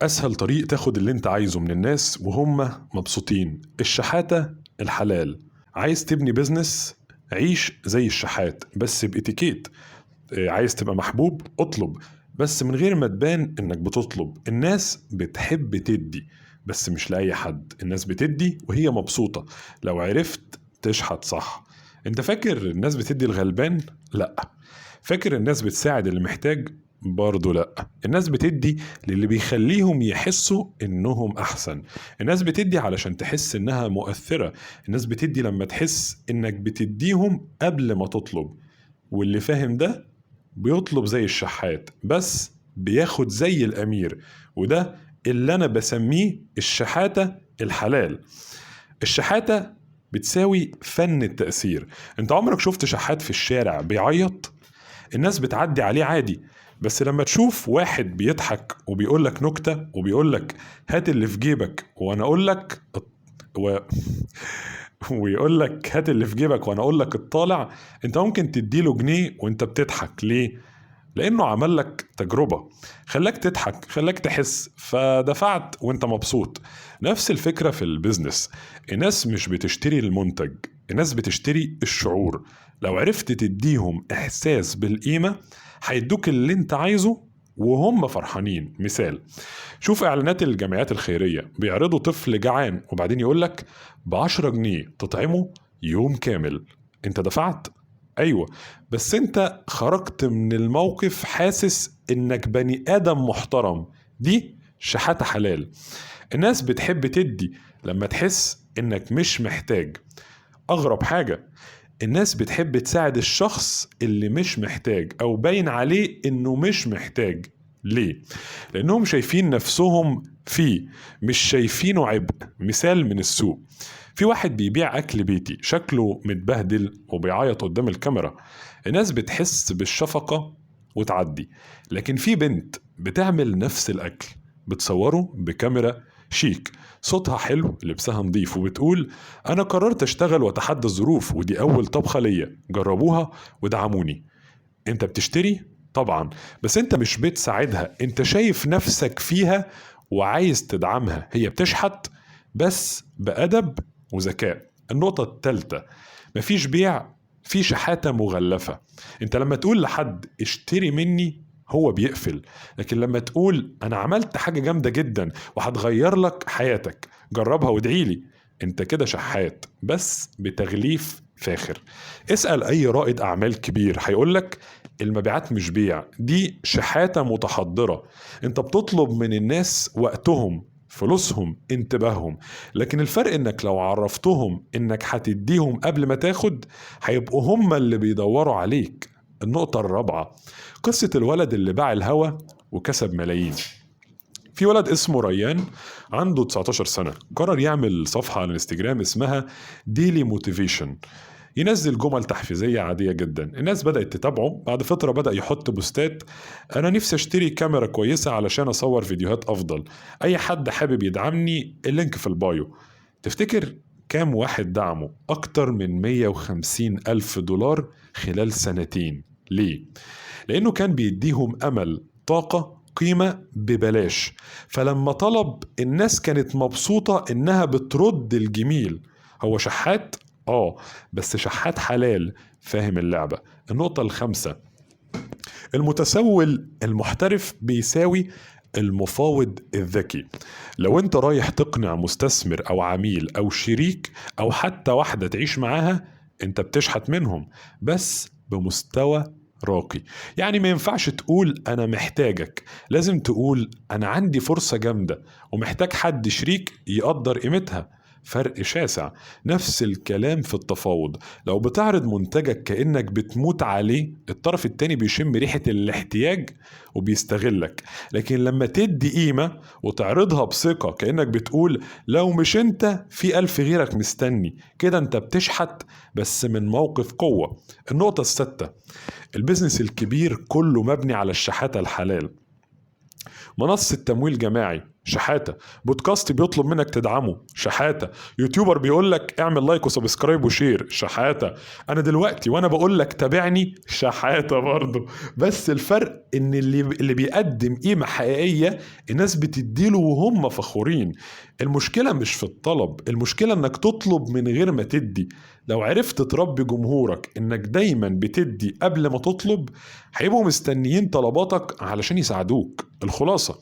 أسهل طريق تاخد اللي انت عايزه من الناس وهم مبسوطين، الشحاتة الحلال. عايز تبني business؟ عيش زي الشحات بس بإتيكيت. عايز تبقى محبوب؟ اطلب بس من غير ما تبان انك بتطلب. الناس بتحب تدي بس مش لأي حد، الناس بتدي وهي مبسوطة لو عرفت تشحت صح. انت فاكر الناس بتدي الغلبان؟ لا. فاكر الناس بتساعد اللي محتاج؟ برضو لا. الناس بتدي للي بيخليهم يحسوا انهم احسن. الناس بتدي علشان تحس انها مؤثرة. الناس بتدي لما تحس انك بتديهم قبل ما تطلب. واللي فاهم ده بيطلب زي الشحات بس بياخد زي الامير، وده اللي انا بسميه الشحاتة الحلال. الشحاتة بتساوي فن التأثير. انت عمرك شفت شحات في الشارع بيعيط؟ الناس بتعدي عليه عادي، بس لما تشوف واحد بيضحك وبيقولك نكتة وبيقولك هات اللي في جيبك وانا اقولك و... ويقولك هات اللي في جيبك وانا اقولك الطالع، انت ممكن تديله جنيه وانت بتضحك. ليه؟ لانه عمل لك تجربة، خلاك تضحك، خلاك تحس، فدفعت وانت مبسوط. نفس الفكرة في ال business. الناس مش بتشتري المنتج، الناس بتشتري الشعور. لو عرفت تديهم احساس بالقيمة هيدوك اللي انت عايزه وهم فرحانين. مثال، شوف اعلانات الجمعيات الخيرية، بيعرضوا طفل جعان وبعدين يقولك ب10 جنيه تطعمه يوم كامل. انت دفعت؟ ايوه، بس انت خرجت من الموقف حاسس انك بني ادم محترم. دي شحاتة حلال. الناس بتحب تدي لما تحس انك مش محتاج. اغرب حاجة، الناس بتحب تساعد الشخص اللي مش محتاج او باين عليه انه مش محتاج. ليه؟ لانهم شايفين نفسهم فيه، مش شايفينه عبء. مثال من السوق، في واحد بيبيع اكل بيتي، شكله متبهدل وبيعيط قدام الكاميرا. الناس بتحس بالشفقة وتعدي. لكن في بنت بتعمل نفس الاكل، بتصوره بكاميرا شيك، صوتها حلو، لبسها نظيف، وبتقول انا قررت اشتغل واتحدى الظروف، ودي اول طبخة ليا، جربوها ودعموني. انت بتشتري طبعا، بس انت مش بتساعدها، انت شايف نفسك فيها وعايز تدعمها. هي بتشحت بس بأدب وذكاء. النقطة الثالثة، مفيش بيع، في شحاتة مغلفة. انت لما تقول لحد اشتري مني هو بيقفل، لكن لما تقول انا عملت حاجة جامدة جدا وهتغير لك حياتك، جربها وادعيلي، انت كده شحات بس بتغليف فاخر. اسأل اي رائد اعمال كبير هيقولك المبيعات مش بيع، دي شحاتة متحضرة. انت بتطلب من الناس وقتهم، فلوسهم، انتباههم، لكن الفرق انك لو عرفتهم انك هتديهم قبل ما تاخد هيبقوا هم اللي بيدوروا عليك. النقطة الرابعة، قصة الولد اللي باع الهوا وكسب ملايين. في ولد اسمه ريان، عنده 19 سنة، قرر يعمل صفحة على الانستجرام اسمها Daily Motivation، ينزل جمل تحفيزية عادية جدا. الناس بدأت تتابعه. بعد فترة بدأ يحط بوستات، أنا نفسي أشتري كاميرا كويسة علشان أصور فيديوهات أفضل، أي حد حابب يدعمني ال link في ال bio. تفتكر كام واحد دعمه؟ أكتر من 150 ألف دولار خلال سنتين. ليه؟ لأنه كان بيديهم أمل، طاقة، قيمة ببلاش. فلما طلب الناس كانت مبسوطة إنها بترد الجميل. هو شحات؟ بس شحات حلال، فاهم اللعبة. النقطة الخامسة، المتسول المحترف بيساوي المفاوض الذكي. لو انت رايح تقنع مستثمر او عميل او شريك او حتى واحدة تعيش معاها، انت بتشحت منهم بس بمستوى راقي. يعني ما ينفعش تقول انا محتاجك، لازم تقول انا عندي فرصة جامدة ومحتاج حد شريك يقدر قيمتها. فرق شاسع. نفس الكلام في التفاوض. لو بتعرض منتجك كأنك بتموت عليه، الطرف التاني بيشم ريحة الاحتياج وبيستغلك. لكن لما تدي قيمة وتعرضها بثقة كأنك بتقول لو مش انت في 1000 غيرك مستني، كده انت بتشحت بس من موقف قوة. النقطة السادسة، ال business الكبير كله مبني على الشحاتة الحلال. منصة تمويل جماعي، شحاته. بودكاست بيطلب منك تدعمه، شحاته. YouTuber بيقول لك اعمل like و subscribe و share، شحاته. انا دلوقتي وانا بقول لك تابعني، شحاته برضه. بس الفرق ان اللي بيقدم قيمة حقيقية الناس بتديله وهم فخورين. المشكلة مش في الطلب، المشكلة انك تطلب من غير ما تدي. لو عرفت تربي جمهورك انك دايما بتدي قبل ما تطلب، هيبقوا مستنيين طلباتك علشان يساعدوك. الخلاصة،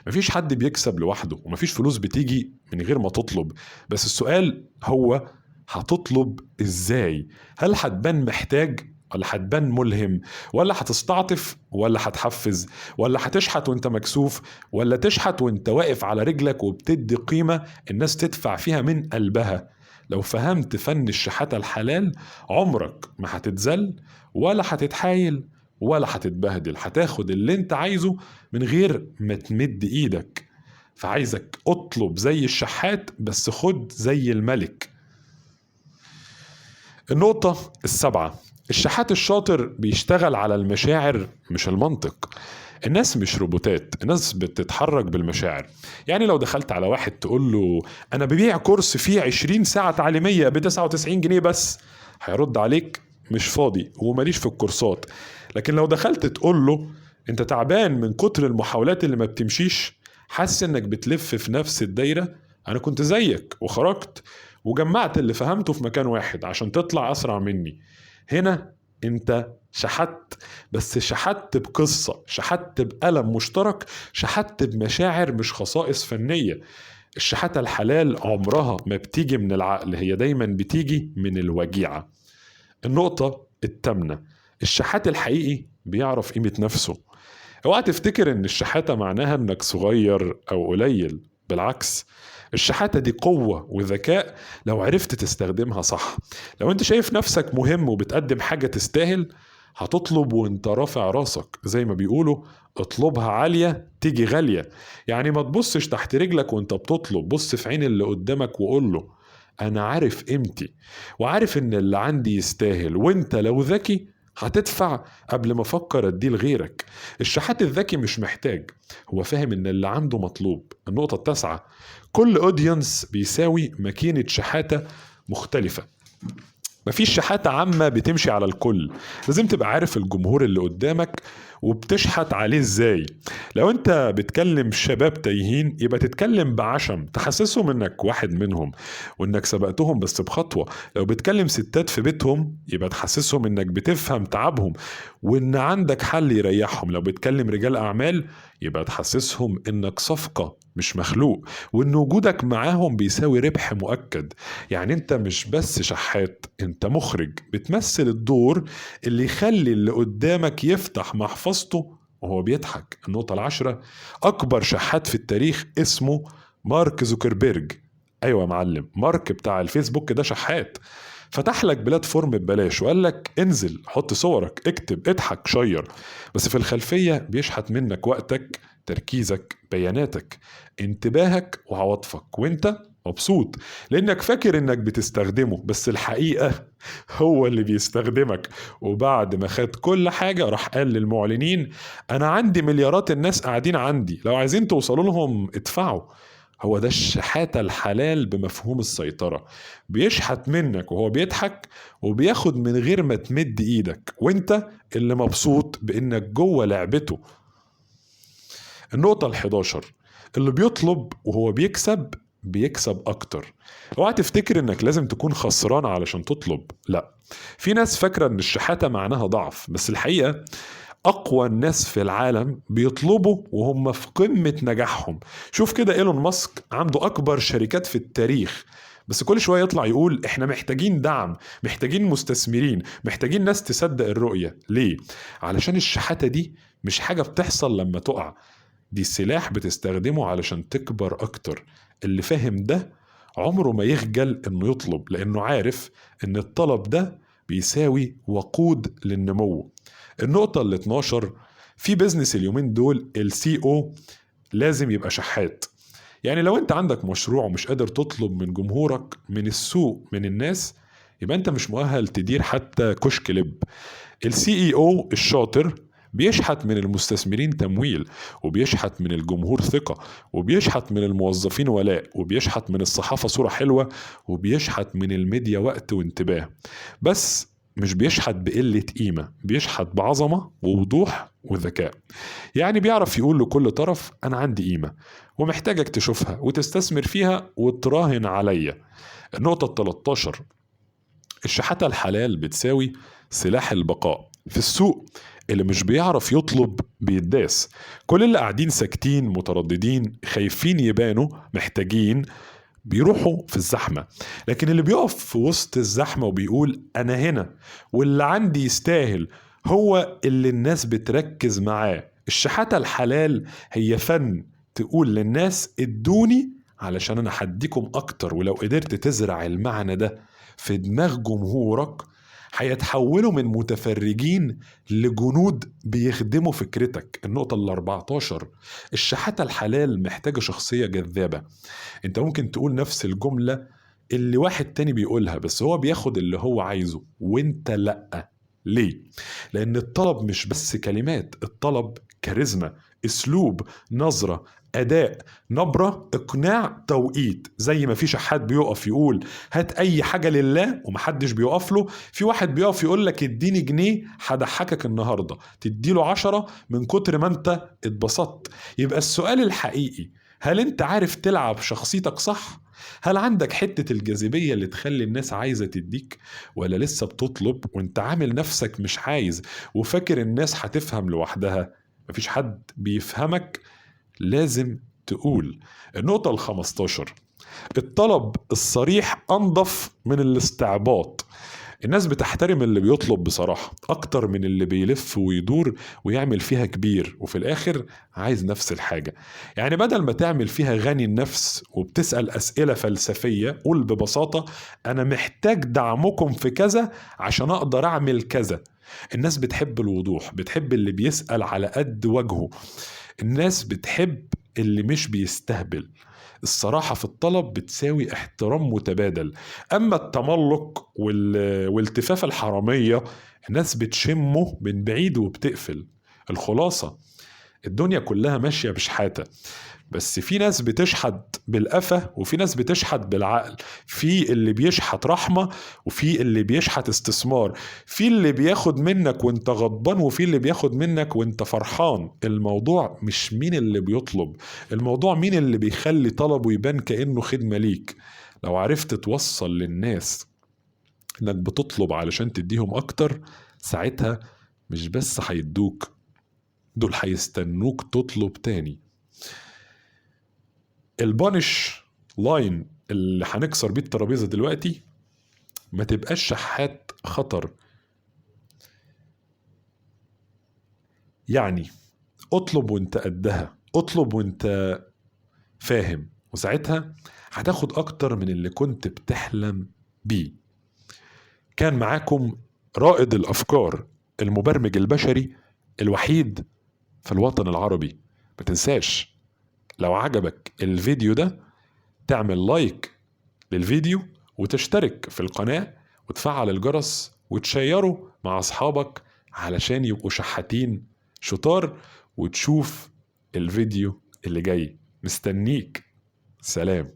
مفيش حد بيكسب لوحده، ومفيش فلوس بتيجي من غير ما تطلب. بس السؤال هو هتطلب ازاي؟ هل هتبان محتاج ولا هتبان ملهم؟ ولا هتستعطف ولا هتحفز؟ ولا هتشحت وانت مكسوف؟ ولا تشحت وانت واقف على رجلك وبتدي قيمة الناس تدفع فيها من قلبها؟ لو فهمت فن الشحاتة الحلال عمرك ما هتتذل ولا هتتحايل ولا هتتبهدل، هتاخد اللي انت عايزه من غير ما تمد ايدك. فعايزك اطلب زي الشحات، بس خد زي الملك. النقطة 7، الشحات الشاطر بيشتغل على المشاعر مش المنطق. الناس مش روبوتات، الناس بتتحرك بالمشاعر. يعني لو دخلت على واحد تقول له انا ببيع كورس فيه 20 ساعة تعليمية ب99 جنيه بس، هيرد عليك مش فاضي وماليش في الكورسات. لكن لو دخلت تقول له انت تعبان من كتر المحاولات اللي ما بتمشيش، حاسس انك بتلف في نفس الدايرة، انا كنت زيك وخرجت وجمعت اللي فهمته في مكان واحد عشان تطلع اسرع مني. هنا انت شحت، بس شحت بقصة، شحت بألم مشترك، شحت بمشاعر مش خصائص فنية. الشحاتة الحلال عمرها ما بتيجي من العقل، هي دايما بتيجي من الوجيعة. النقطة 8، الشحات الحقيقي بيعرف قيمة نفسه. اوعى تفتكر ان الشحاتة معناها انك صغير او قليل، بالعكس الشحاتة دي قوة وذكاء لو عرفت تستخدمها صح. لو انت شايف نفسك مهم وبتقدم حاجة تستاهل، هتطلب وانت رافع راسك. زي ما بيقولوا اطلبها عالية تيجي غالية. يعني ما تبصش تحت رجلك وانت بتطلب، بص في عين اللي قدامك وقول له انا عارف قيمتي وعارف ان اللي عندي يستاهل، وانت لو ذكي هتدفع قبل ما افكر اديه لغيرك. الشحات الذكي مش محتاج، هو فاهم ان اللي عنده مطلوب. النقطة 9، كل audience بيساوي ماكينة شحاتة مختلفة. مفيش شحاتة عامة بتمشي على الكل، لازم تبقى عارف الجمهور اللي قدامك وبتشحت عليه ازاي. لو انت بتكلم شباب تايهين يبقى تتكلم بعشم، تحسسهم انك واحد منهم وانك سبقتهم بس بخطوة. لو بتكلم ستات في بيتهم يبقى تحسسهم انك بتفهم تعبهم وان عندك حل يريحهم. لو بتكلم رجال اعمال يبقى تحسسهم انك صفقة مش مخلوق، وان وجودك معاهم بيساوي ربح مؤكد. يعني انت مش بس شحات، انت مخرج بتمثل الدور اللي يخلي اللي قدامك يفتح محفظته وهو بيضحك. النقطة 10، أكبر شحات في التاريخ اسمه مارك زوكربيرج. أيوة يا معلم، مارك بتاع الفيسبوك ده شحات. فتح لك platform ببلاش وقال لك انزل حط صورك، اكتب، اضحك، share، بس في الخلفية بيشحت منك وقتك، تركيزك، بياناتك، انتباهك وعواطفك، وانت مبسوط لانك فاكر انك بتستخدمه، بس الحقيقة هو اللي بيستخدمك. وبعد ما خد كل حاجة راح قال للمعلنين انا عندي مليارات الناس قاعدين عندي، لو عايزين توصلوا لهم ادفعوا. هو ده الشحاتة الحلال بمفهوم السيطرة، بيشحت منك وهو بيضحك وبياخد من غير ما تمد ايدك، وانت اللي مبسوط بانك جوه لعبته. النقطة 11، اللي بيطلب وهو بيكسب بيكسب اكتر. اوعى تفتكر انك لازم تكون خسران علشان تطلب، لا. في ناس فاكرة ان الشحاتة معناها ضعف، بس الحقيقة اقوى الناس في العالم بيطلبوا وهم في قمة نجاحهم. شوف كده ايلون ماسك عنده اكبر شركات في التاريخ، بس كل شوية يطلع يقول احنا محتاجين دعم، محتاجين مستثمرين، محتاجين ناس تصدق الرؤية. ليه؟ علشان الشحاتة دي مش حاجة بتحصل لما تقع، دي سلاح بتستخدمه علشان تكبر اكتر. اللي فاهم ده عمره ما يخجل انه يطلب، لانه عارف ان الطلب ده بيساوي وقود للنمو. النقطة 12، في business اليومين دول ال CEO لازم يبقى شحات. يعني لو انت عندك مشروع ومش قادر تطلب من جمهورك، من السوق، من الناس، يبقى انت مش مؤهل تدير حتى كشك لب. ال CEO الشاطر بيشحت من المستثمرين تمويل، وبيشحت من الجمهور ثقة، وبيشحت من الموظفين ولاء، وبيشحت من الصحافة صورة حلوة، وبيشحت من الميديا وقت وانتباه. بس مش بيشحت بقلة قيمة، بيشحت بعظمة ووضوح وذكاء. يعني بيعرف يقول لكل طرف أنا عندي قيمة ومحتاجك تشوفها وتستثمر فيها وتراهن عليا. النقطة 13، الشحاتة الحلال بتساوي سلاح البقاء في السوق. اللي مش بيعرف يطلب بيداس. كل اللي قاعدين ساكتين مترددين خايفين يبانوا محتاجين بيروحوا في الزحمة. لكن اللي بيقف في وسط الزحمة وبيقول أنا هنا واللي عندي يستاهل، هو اللي الناس بتركز معاه. الشحاتة الحلال هي فن تقول للناس ادوني علشان أنا هديكم أكتر. ولو قدرت تزرع المعنى ده في دماغ جمهورك هيتحولوا من متفرجين لجنود بيخدموا فكرتك. النقطة 14، الشحاتة الحلال محتاجة شخصية جذابة. انت ممكن تقول نفس الجملة اللي واحد تاني بيقولها، بس هو بياخد اللي هو عايزه وانت لأ. ليه؟ لأن الطلب مش بس كلمات، الطلب كاريزما، اسلوب، نظرة، أداء، نبرة، إقناع، توقيت. زي ما في شحات بيقف يقول هات أي حاجة لله ومحدش بيقف له، في واحد بيقف يقول لك اديني جنيه هضحكك النهاردة، تديله 10 من كتر ما انت اتبسطت. يبقى السؤال الحقيقي، هل انت عارف تلعب شخصيتك صح؟ هل عندك حتة الجاذبية اللي تخلي الناس عايزة تديك، ولا لسه بتطلب وانت عامل نفسك مش عايز وفاكر الناس هتفهم لوحدها؟ مفيش حد بيفهمك، لازم تقول. النقطة 15، الطلب الصريح أنظف من الاستعباط. الناس بتحترم اللي بيطلب بصراحة أكتر من اللي بيلف ويدور ويعمل فيها كبير وفي الآخر عايز نفس الحاجة. يعني بدل ما تعمل فيها غني النفس وبتسأل أسئلة فلسفية، قول ببساطة أنا محتاج دعمكم في كذا عشان أقدر أعمل كذا. الناس بتحب الوضوح، بتحب اللي بيسأل على قد وجهه، الناس بتحب اللي مش بيستهبل. الصراحة في الطلب بتساوي احترام متبادل. أما التملق والتفاف الحرامية الناس بتشمه من بعيد وبتقفل. الخلاصة، الدنيا كلها ماشية بشحاتة، بس في ناس بتشحت بالقفا وفي ناس بتشحت بالعقل. في اللي بيشحت رحمة وفي اللي بيشحت استثمار، في اللي بياخد منك وانت غضبان وفي اللي بياخد منك وانت فرحان. الموضوع مش مين اللي بيطلب، الموضوع مين اللي بيخلي طلبه يبان كأنه خدمة ليك. لو عرفت توصل للناس انك بتطلب علشان تديهم اكتر، ساعتها مش بس هيدوك، دول هيستنوك تطلب تاني. ال punch line اللي هنكسر بيه الترابيزة دلوقتي، ما تبقاش شحات خطر. يعني اطلب وانت قدها، اطلب وانت فاهم، وساعتها هتاخد اكتر من اللي كنت بتحلم بيه. كان معاكم رائد الافكار، المبرمج البشري الوحيد في الوطن العربي. ما تنساش لو عجبك الفيديو ده تعمل like للفيديو وتشترك في القناة وتفعل الجرس وتشيره مع أصحابك علشان يبقوا شحاتين شطار، وتشوف الفيديو اللي جاي. مستنيك. سلام.